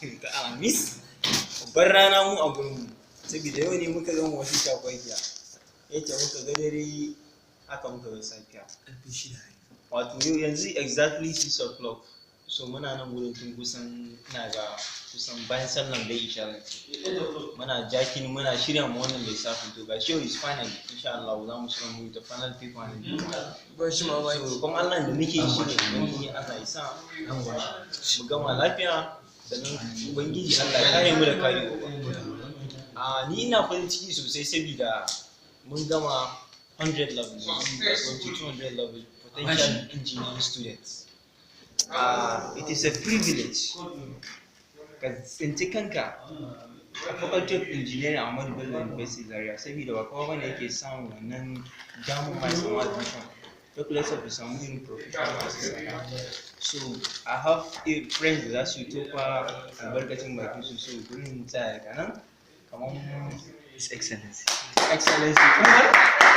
Ta Alhamis, babbar rana mu a gurinmu, saboda yau ne muka gama wasu shakwakiya. Yacce muka ga dare, haka muka ga safiya. Karfe 6. Wato yau yanzu exactly 6 o'clock. So muna nan gurin tun kusan, ina ga kusan bayan sallan dai isha muna jakin, muna shirya mu wannan lissafin. To gashi yau is final, insha Allah za mu shiga mu ta final paper ne. Ba shi mamaki. So kuma Allah da muke yi shi ne Ubangiji Allah ya sa mu gama lafiya, sannan Ubangiji Allah ya kare mu da karewa. A ni ina farin ciki sosai saboda mun gama 100 level, yanzu we are going to 200 level potential engineering students. It is a privilege ka tsinci kanka a Faculty of Engineering a Ahmadu Bello University Zaria, saboda ba kowa bane yake samun wannan damar ma ya samu admission, talk less of ya samu irin professional courses haka. So I have a friends da za su yi tofa albarkacin bakin su, so gurin tsaya daga nan kamar His Excellency. Excellency Umar.